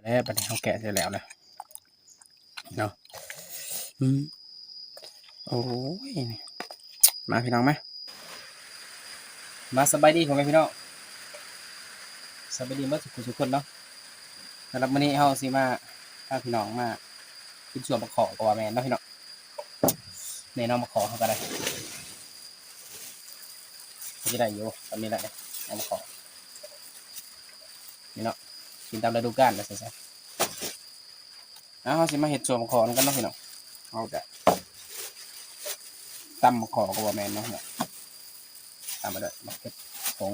ແລ້ວ ບັດນີ້ເຮົາແກະເສັດແລ້ວນະເນາະ. ອືມ ໂອ້ຍ ມາພີ່ນ້ອງມາ ມາສະບາຍດີພໍ່ແມ່ພີ່ນ້ອງ ສະບາຍດີເບິດສູ່ຜູ້ສູ່ຄົນເນາະ. ສຳລັບມື້ນີ້ເຮົາຊິມາພາພີ່ນ້ອງມາກິນສົວມບັກເຂາະກໍວ່າແມ່ນເນາະພີ່ນ້ອງ. ແນ່ນອນ ບັກເຂາະເຮົາກໍໄດ້ ຊິໄດ້ຢູ່ ສ່ຳນີ້ແຫຼະ ເອົາມາຂໍ ນີ້ເນາະ ກິນຕາມລະດູການວ່າຊັ້ນຊະ. ເອົາ ເຮົາຊິມາເຮັດສົວມບັກເຂາະນຳກັນເນາະພີ່ນ້ອງ. ເຮົາຈະຕຳບັກເຂາະກໍບໍ່ແມ່ນເນາະ ຕຳໄປດ້ວຍໝາກເຜັດຜົງ.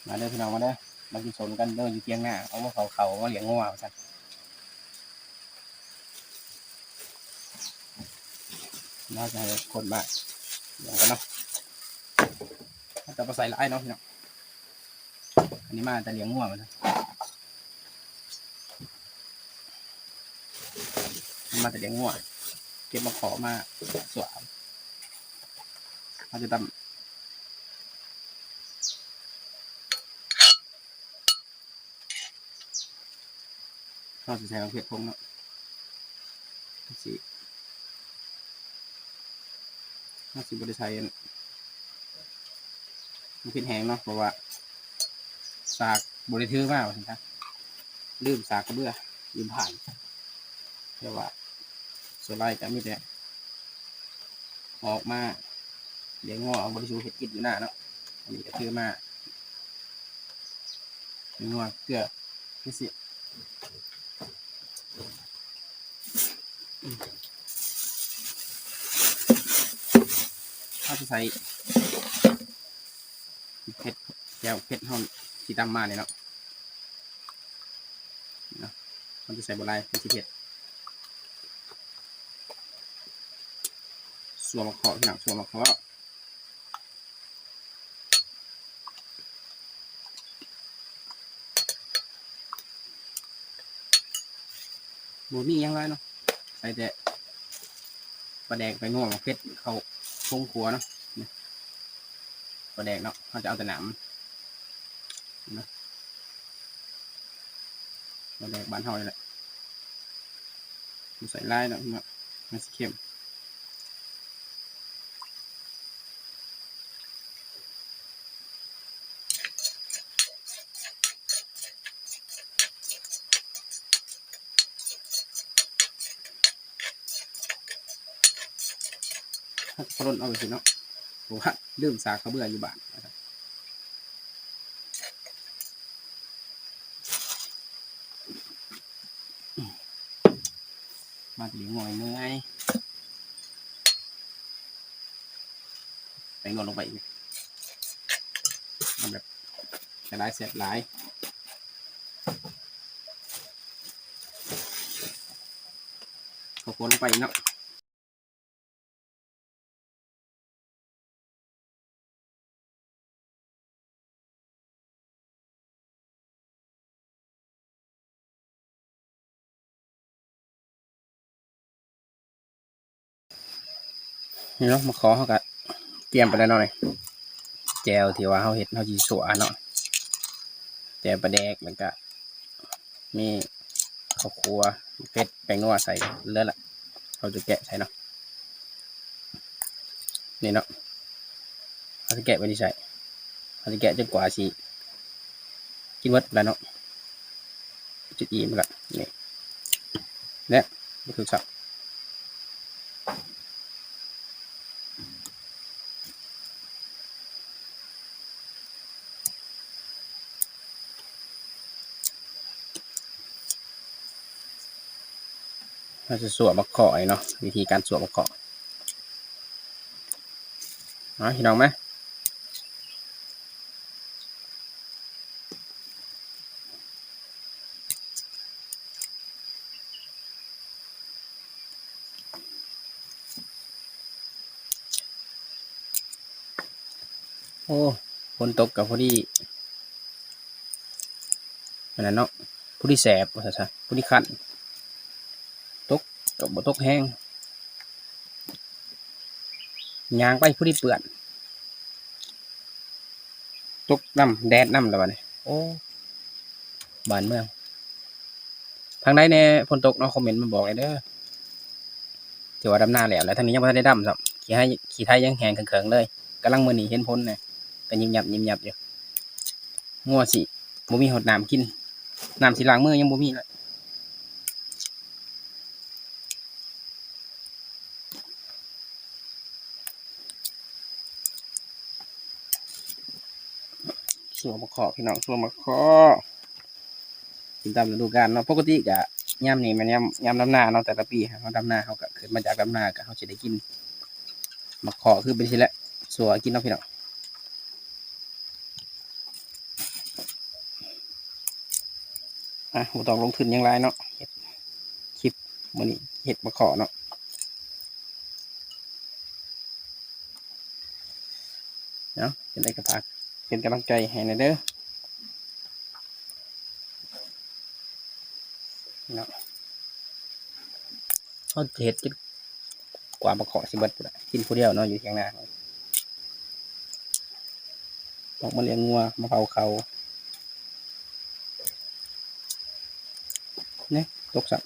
ມາເດີພີ່ນ້ອງມາເດີ ມາກິນສົມກັນເດີ ຢູ່ຖຽງນາ ເອົາມາເຜົາເຂົ້າ ເອົາມາລ້ຽງງົວວ່າຊັ້ນ. ເຮົາຈະໃຫ້ຄົນມາລ້ຽງກັນເນາະ ເຮົາຈະບໍ່ໃສ່ຫຼາຍເນາະພີ່ນ້ອງ. ອັນນີ້ມາແຕ່ລ້ຽງງົວວ່າຊັ້ນ ມາແຕ່ລ້ຽງງົວ ເກັບມາຂໍມາສວມ ເຮົາຈະຕຳ ເຮົາຊິໃສ່ໝາກເຜັດຜົງເນາະ ຊິ ເຮົາຊິບໍ່ໄດ້ໃສ່ອັນ ໝາກເຜັດແຫ້ງເນາະ ເພາະວ່າສາກບໍ່ໄດ້ຖືມາວ່າຊັ້ນຊະ ລືມສາກກະເບືອຢູ່ບ້ານ. ແຕ່ວ່າສ່ວນຫຼາຍກໍມີແຕ່ອອກມາລ້ຽງງົວ ບໍ່ໄດ້ສູ່ເຮັດກິນຢູ່ນາເນາະ. ອັນນີ້ກໍຄືມາ ເປັນງົວເກືອ ຄືຊິ ເຮົາຈະໃສ່ເຜັດ ແຈ່ວເຜັດເຮົາຊິຕຳມານີ້ເນາະ ເນາະ ເຮົາຈະໃສ່ບໍ່ຫຼາຍ ມັນຊິເຜັດ. ສ່ວນມະເຂາະ ພີ່ນ້ອງ ສ່ວນມະເຂາະ ບໍ່ມີຫຍັງຫຼາຍເນາະ ໃສ່ແຕ່ປາແດກ ແປ້ງນົວ ໝາກເຜັດ ເຂົ້າໂຮງຄົວເນາະ. ນີ້ປາແດກເນາະ ເຮົາຈະເອົາແຕ່ນ້ຳມັນເນາະ ປາແດກບ້ານເຮົານີ້ແຫຼະ ບໍ່ໃສ່ຫຼາຍດອກເນາະ ມັນຊິເຄັມ. ເຮົາຈະປະລົນເອົາຈັ່ງຊີ້ເນາະ ເພາະວ່າລືມສາກກະເບືອຢູ່ບ້ານ. ມາແຕ່ເລັກນ້ອຍເມື່ອຍ ແປ້ງນົວລົງໄປອີກ ມັນແບບ ຈະໄດ້ແຊບຫຼາຍ ເຂົ້າຂົ້ວລົງໄປອີກເນາະ. ນີ້ເນາະ ມະເຂາະເຮົາກະກຽມໄປແລ້ວເນາະນີ້ ແຈ່ວທີ່ວ່າເຮົາເຮັດ ເຮົາຊິຊົ່ວເນາະ ແຈ່ວປາແດກ ແລ້ວກະ ມີເຂົ້າຂົ້ວ ເຜັດ ແປ້ງນົວໃສ່ເລີຍລະ ເຮົາຈະແກະໃສ່ເນາະ ນີ້ເນາະ ເຮົາຈະແກະໄວ້ນີ້ໃສ່ ເຮົາຈະແກະຈົນກວ່າຊິກິນໝົດລະເນາະ ຈົນອີ່ມລະ ນີ້ ແລະ ບໍ່ຖືກສັບ. ເຮົາຈະສວມໝາກເຂາະນີ້ເນາະ ວິທີການສວມໝາກເຂາະ ມາພີ່ນ້ອງມາ. ໂອ້ ຝົນຕົກກໍພໍດີ ອັນນັ້ນເນາະ ພໍດີແສບ ວ່າຊັ້ນຊະ ພໍດີຄັນ ຕົກກໍບໍ່ຕົກແຮງ ຍ່າງໄປພໍດີເປື້ອນ. ຕົກນຳ ແດດນຳແລ້ວບາດນີ້. ໂອ້ ບ້ານເມືອງ ທາງໃດແດ່ຝົນຕົກເນາະ ຄອມເມັນມາບອກແດ່ເດີ. ຖືວ່າດຳນາແລ້ວ ແລ້ວທາງນີ້ຍັງບໍ່ທັນໄດ້ດຳຊ້ຳ ຂີ້ໄຮ່ ຂີ້ໄຮ່ຍັງແຫ້ງເຄິ່ງໆເລີຍ. ກຳລັງມື້ນີ້ເຫັນຝົນແດ່ ກໍຍິບຍັບຍິບຍັບຢູ່. ງົວຊິບໍ່ມີຮອດນ້ຳກິນ ນ້ຳຊິລ້າງມືຍັງບໍ່ມີເລີຍ. ຊົ່ວໝາກເຂາະພີ່ນ້ອງ ຊົ່ວໝາກເຂາະ ກິນຕາມລະດູການເນາະ. ປົກກະຕິກະຍາມນີ້ແມ່ນຍາມ ຍາມດຳນາເນາະ ແຕ່ລະປີເຮົາດຳນາ ເຮົາກະຂຶ້ນມາຈາກດຳນາກະເຮົາຊິໄດ້ກິນໝາກເຂາະ ຄືເປັນຊີ້ແຫຼະ ຊົ່ວກິນເນາະພີ່ນ້ອງ. ອ່ະ ບໍ່ຕ້ອງລົງທຶນຫຍັງຫຼາຍເນາະ ເຮັດຄລິບມື້ນີ້ເຮັດໝາກເຂາະເນາະ. ເນາະ ຈັ່ງໃດກໍຝາກເປັນກຳລັງໃຈໃຫ້ແດ່ເດີເນາະ. ເຮົາເຮັດ ກວ່າໝາກເຂາະຊິເບິດພຸ້ນລະ ກິນຜູ້ດຽວເນາະ ຢູ່ຖຽງນາ ອອກມາລ້ຽງງົວ ມາເຜົາເຂົ້າ. ນີ້ຕົກຊ້ຳ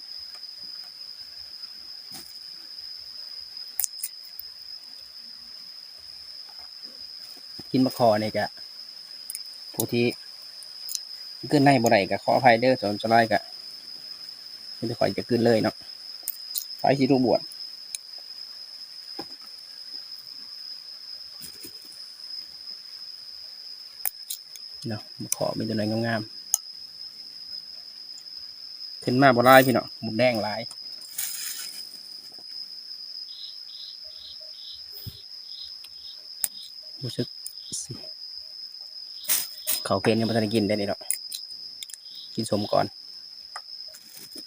ກິນໝາກເຂາະນີ້ກະ ຜູ້ທີ່ກືນໃນບໍ່ໄດ້ກະຂໍອະໄພເດີ ສ່ວນສ່ວນຫຼາຍກະມີແຕ່ຂ້ອຍຈະກືນເລີຍເນາະ ໄປຊິດູບວດເນາະ. ໝາກເຂາະມີແຕ່ໜ່ວຍງາມໆ ຂຶ້ນມາບໍ່ຫຼາຍພີ່ນ້ອງ ມົດແດງຫຼາຍ. ຮູ້ສຶກ ເຂົ້າເກນຍັງບໍ່ທັນໄດ້ກິນເດ້ນີ້ເນາະ ກິນສົ້ມກ່ອນ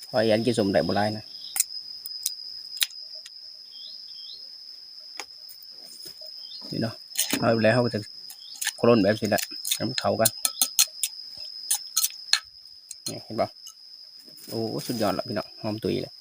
ເພາະວ່າຢ້ານກິນສົ້ມໄດ້ບໍ່ຫຼາຍນະ. ນີ້ເນາະ ເອົາແລ້ວເຮົາກໍຈະໂຄລນແບບຊີ້ແຫຼະ ໃຫ້ມັນເຂົ້າກັນ ນີ້ເຫັນບໍ່? ໂອ້ ສຸດຍອດລະພີ່ນ້ອງ ຫອມຕຸຍເລີຍ.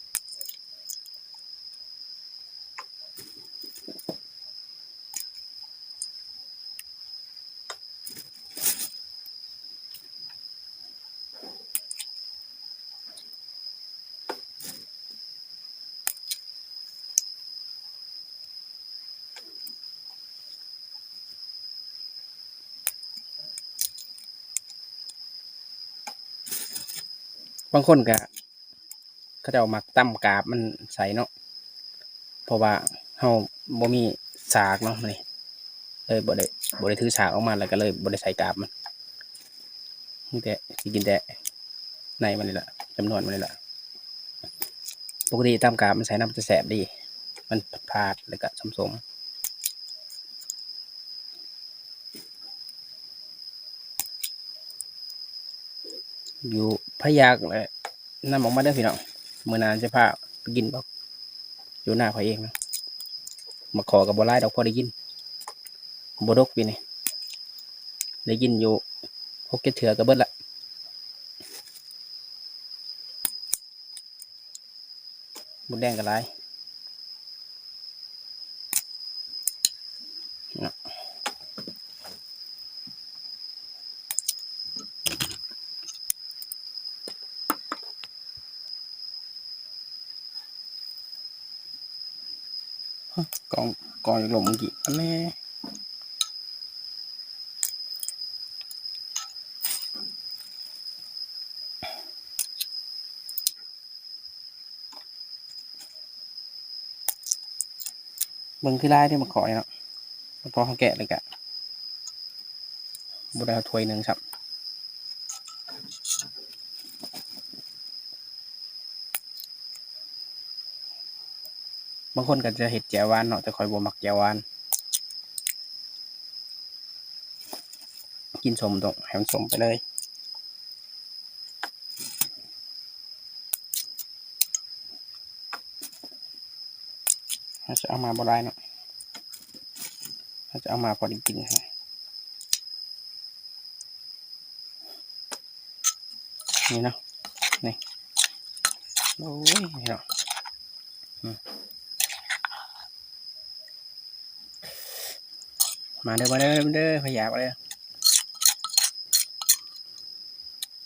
ບາງຄົນກະ ເຂົາເຈົ້າມັກຕຳກາບມັນໃສ່ເນາະ ເພາະວ່າເຮົາບໍ່ມີສາກເນາະມື້ນີ້ ເລີຍບໍ່ໄດ້ ບໍ່ໄດ້ຖືສາກອອກມາ ແລ້ວກໍເລີຍບໍ່ໄດ້ໃສ່ກາບມັນ ມີແຕ່ ຊິກິນແຕ່ໃນມັນນີ້ລະ ຈຳນວນມັນນີ້ລະ. ປົກກະຕິຕຳກາບມັນໃສ່ນຳຈະແຊບດີ ມັນຝາດໆ ແລ້ວກໍສົ້ມໆ. ຢູ່ໃຜຢາກແຫຼະ ນຳອອກມາເດີພີ່ນ້ອງ ມື້ໜ້າຈະພາໄປກິນບໍ່ ຢູ່ນາຂ້ອຍເອງນະ. ໝາກເຂາະກໍບໍ່ຫຼາຍດອກ ພໍໄດ້ກິນ ບໍ່ດົກປີນີ້ ໄດ້ກິນຢູ່ຫົກເຈັດເທື່ອກໍເບິດລະ. ມົດແດງກໍຫຼາຍເນາະ. ກອງ ກອງຢູ່ລົມກີ້ອັນນີ້. ເບິ່ງຄືຫຼາຍເດ້ໝາກເຂາະນີ້ເນາະ ພໍເຮົາແກະແລ້ວກະບໍ່ໄດ້ເອົາຖ້ວຍໜຶ່ງຊ້ຳ. ບາງຄົນກໍຈະເຮັດແຈ່ວຫວານເນາະ ແຕ່ຂ້ອຍບໍ່ມັກແຈ່ວຫວານ ກິນສົ້ມຕ້ອງໃຫ້ມັນສົ້ມໄປເລີຍ. ເຮົາຈະເອົາມາບໍ່ຫຼາຍເນາະ ເຮົາຈະເອົາມາພໍໄດ້ກິນ ນີ້ເນາະ ນີ້ ໂອ້ຍ ນີ້ເນາະ ອືມ ມາເດີ ມາເດີ ມາເດີ ໃຜຢາກມາເດີ.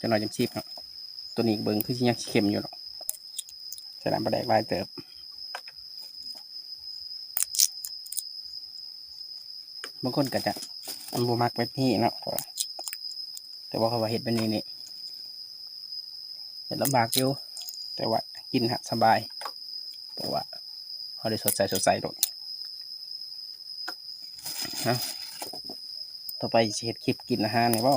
ຈັກໜ່ອຍຈັ່ງຊີບເນາະ. ໂຕນີ້ເບິ່ງຄືຊິຍັງຊິເຄັມຢູ່ດອກ ໃສ່ນ້ຳປາແດກຫຼາຍເຕີບ. ບາງຄົນກໍຈະ ມັນບໍ່ມັກແບບນີ້ເນາະ ແຕ່ວ່າ ແຕ່ວ່າຂ້ອຍວ່າເຮັດແບບນີ້ນີ້ ເຮັດລຳບາກຢູ່ ແຕ່ວ່າກິນຫາກສະບາຍ ເພາະວ່າເຮົາໄດ້ສົດໃສ ສົດໃສໂລດ. ເອົ້າ ຕໍ່ໄປຊິເຮັດຄລິບກິນອາຫານນີ້ບໍ່?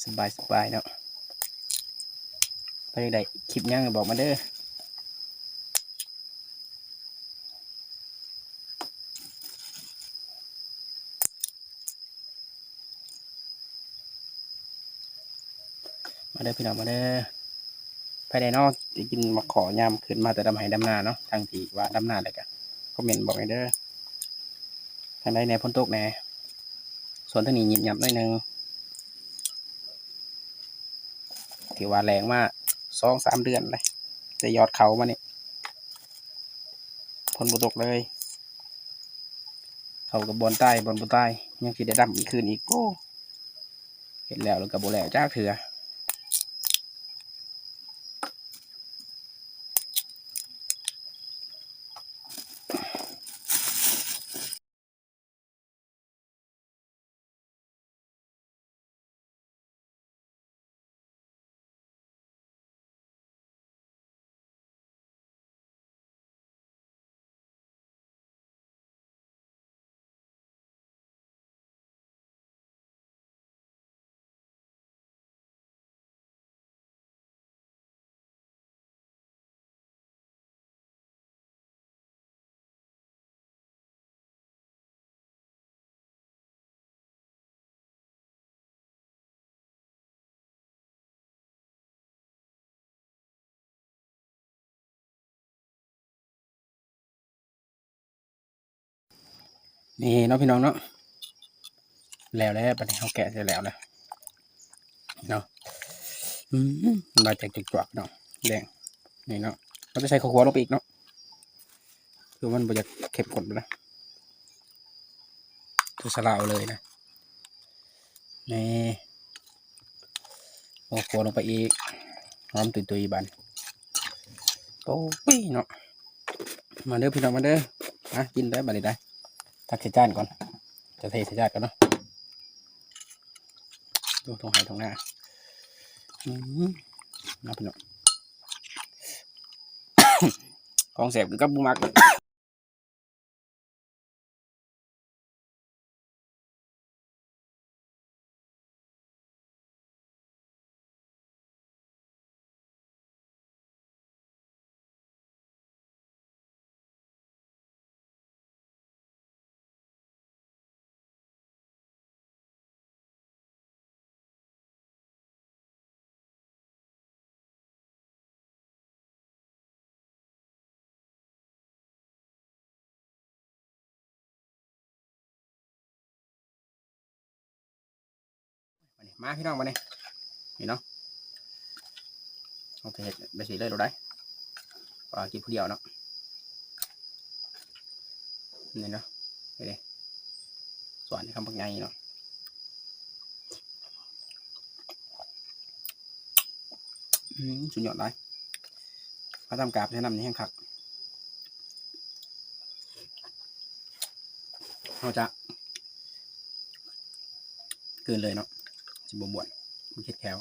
ສະບາຍ ສະບາຍເນາະ. ໃຜຢາກໄດ້ຄລິບຫຍັງກໍບອກມາເດີ້. ມາເດີ້ພີ່ນ້ອງ ມາເດີ້. ໃຜແດ່ເນາະ ໄດ້ກິນໝາກຂໍຍາມຂຶ້ນມາແຕ່ດຳໄຮ່ດຳນາເນາະ, ທາງທີ່ວ່າດຳນາແລ້ວກະຄອມເມັນບອກແດ່ເດີ້. ທາງໃດແດ່ ຝົນຕົກແດ່? ສວນທາງນີ້ຫຍິບຫຍັບໜ້ອຍໜຶ່ງ ຖືວ່າແລ້ງມາສອງສາມເດືອນແລ້ວ ແຕ່ຍອດເຂົ້າມານີ້ ຝົນບໍ່ຕົກເລີຍ. ເຂົ້າກໍບ່ອນຕາຍບ່ອນບໍ່ຕາຍ ຍັງຊິໄດ້ດຳອີກຄືນອີກ. ໂອ້ ເຮັດແລ້ວ ແລ້ວກໍບໍ່ແລ້ວຈັກເທື່ອ. ນີ້ເນາະພີ່ນ້ອງເນາະ ແລ້ວແລ້ວ ບັດນີ້ເຮົາແກະໃສ່ແລ້ວແລ້ວເນາະ. ອືມ ມາແຈກຈວກໆເນາະ ແດງ ນີ້ເນາະ. ເຮົາຈະໃສ່ເຂົ້າຂົ້ວລົງໄປອີກເນາະ ຄືມັນບໍ່ຢາກເຂັ້ມຂຸ້ນປານໃດ ຄືສະຫຼາວເລີຍນະ. ນີ້ ເອົາຂົ້ວລົງໄປອີກ ຫອມຕຸຍໆ ບາດນີ້. ໂອ້ຍເນາະ ມາເດີ້ພີ່ນ້ອງ ມາເດີ້. ມາກິນເດີ້ບາດນີ້ໄດ໋. ຕັກໃສ່ຈານກ່ອນ ຈະເທໃສ່ຈານກ່ອນເນາະ. ໂອ້ ທ້ອງໄຮ່ທ້ອງນາ ອືມ ມາພີ່ນ້ອງ ຂອງແຊບຄືກັບບໍ່ມັກ. ມາພີ່ນ້ອງ ບາດນີ້ ນີ້ເນາະ ເຮົາຈະເຮັດແບບນີ້ເລີຍໂລດໄດ໋ ເພາະວ່າກິນຜູ້ດຽວເນາະ. ນີ້ເນາະ ນີ້ເດ້ ສວນຄຳບັກໃຫຍ່ເນາະ. ອືມ ສຸດຍອດຫຼາຍ ມາຕຳກາບໃສ່ນ້ຳນີ້ແຮງຄັກ. ເຮົາຈະກືນເລີຍເນາະ ຊິບໍ່ບ້ວນ ບໍ່ເຄັດແຂ້ວ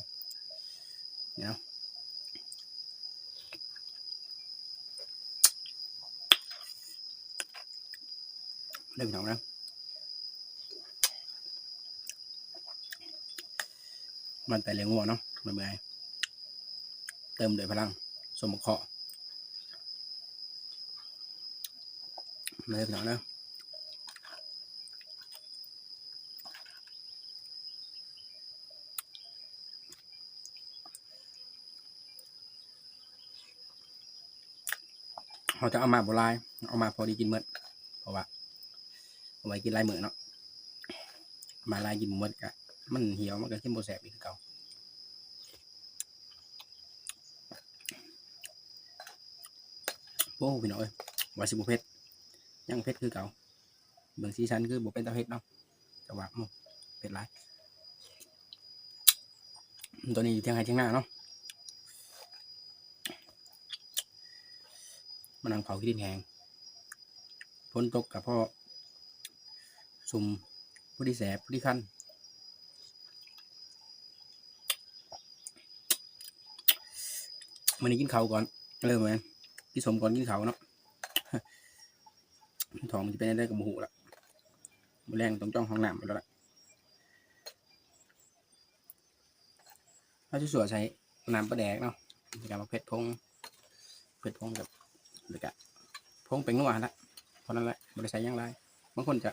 ນີ້ເນາະ. ເດີພີ່ນ້ອງເດີ ມັນແຕ່ລ້ຽງງົວເນາະ ເມື່ອຍໆ ເຕີມດ້ວຍພະລັງສົ້ມໝາກເຂາະ. ມາເດີພີ່ນ້ອງເດີ. ເຮົາຈະເອົາມາບໍ່ຫຼາຍ ເອົາມາພໍດີກິນໝົດ ເພາະວ່າເອົາໄວ້ກິນຫຼາຍມື້ເນາະ ເອົາມາຫຼາຍກິນບໍ່ໝົດກະ ມັນຫ່ຽວ ມັນກະກິນບໍ່ແຊບອີກຄືເກົ່າ. ໂອ້ ພີ່ນ້ອງເອີຍ ວ່າຊິບໍ່ເຜັດ ຍັງເຜັດຄືເກົ່າ. ເບິ່ງສີສັນຄືບໍ່ເປັນຕາເຜັດເນາະ ແຕ່ວ່າ ໂອ້ ເຜັດຫຼາຍ. ຕອນນີ້ຢູ່ເຖິງໄຮ່ເຖິງນາເນາະ ມານັ່ງເຜົາຂີ້ດິນແຫ້ງ ຝົນຕົກກໍພໍຊຸ່ມ ພໍດີແຊບ ພໍດີຄັນ. ມື້ນີ້ກິນເຂົ້າກ່ອນ ເອີ ແມ່ນ ກິນສົ້ມກ່ອນກິນເຂົ້າເນາະ ທ້ອງມັນຊິເປັນຈັ່ງໃດກໍບໍ່ຮູ້ລະ ມື້ແລງຕ້ອງຈອງຫ້ອງນ້ຳໄວ້ແລ້ວລະ. ເຮົາຊິຊົ່ວໃສ່ນ້ຳປາແດກເນາະ ແລ້ວກໍໝາກເຜັດຜົງ ເຜັດຜົງກັບ ແລ້ວກໍຜົງແປ້ງນົວຫັ້ນລະ ເທົ່ານັ້ນແຫຼະ ບໍ່ໄດ້ໃສ່ຫຍັງຫຼາຍ. ບາງຄົນຈະ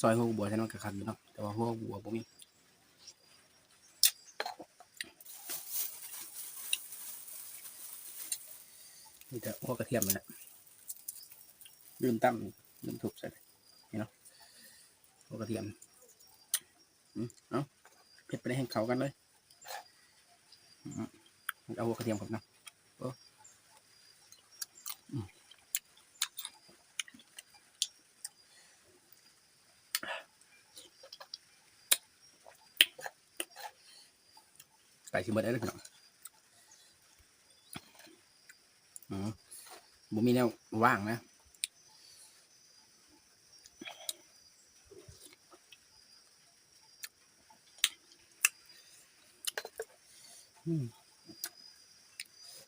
ຊອຍຫົວບົວໃສ່ນຳກໍຄັກຢູ່ເນາະ ແຕ່ວ່າຫົວບົວບໍ່ມີ ມີແຕ່ຫົວກະທຽມນີ້ແຫຼະ ລືມຕຳ ລືມທຸບໃສ່ ນີ້ເນາະ ຫົວກະທຽມ. ອືມ ເອົາ ເຜັດໄປໃນແຫ້ງເຂົ້າກັນເລີຍ. ອືມ ເອົາຫົວກະທຽມເຂົ້ານຳ ໂອ້ ອືມ ໃກ້ຊິໝົດແລ້ວເດີພີ່ນ້ອງ. ອືມ ບໍ່ມີແນວວ່າງນະ ອືມ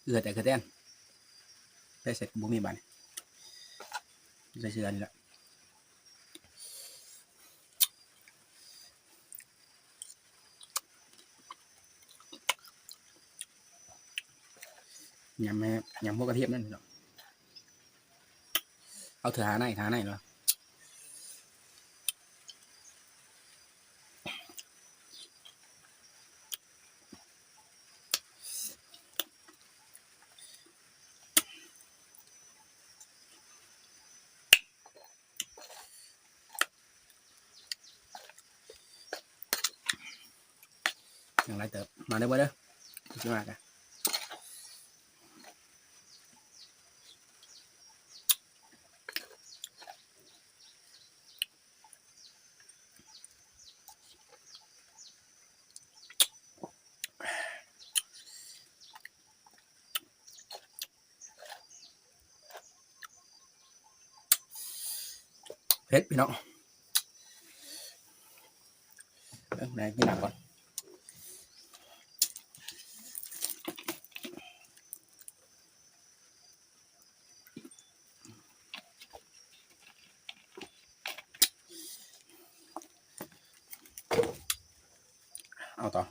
ເອື່ອແຕ່ກະແຕນ ໄປໃສກໍບໍ່ມີບາດນີ້ ໃສ່ເສື້ອນີ້ລະ. ຍຳໃຫ້ ຍຳຫົວກະທຽມນັ້ນເນາະ ເອົາເທື່ອຫາໃນ ຫາໃນເນາະ. ຍັງຫຼາຍເຕີບ ມາເດີ ມາເດີ ຊິມາກະ. ເຜັດພີ່ນ້ອງ ເບິ່ງ ແມ່ກິນນ້ຳກ່ອນ. ເອົາຕໍ່.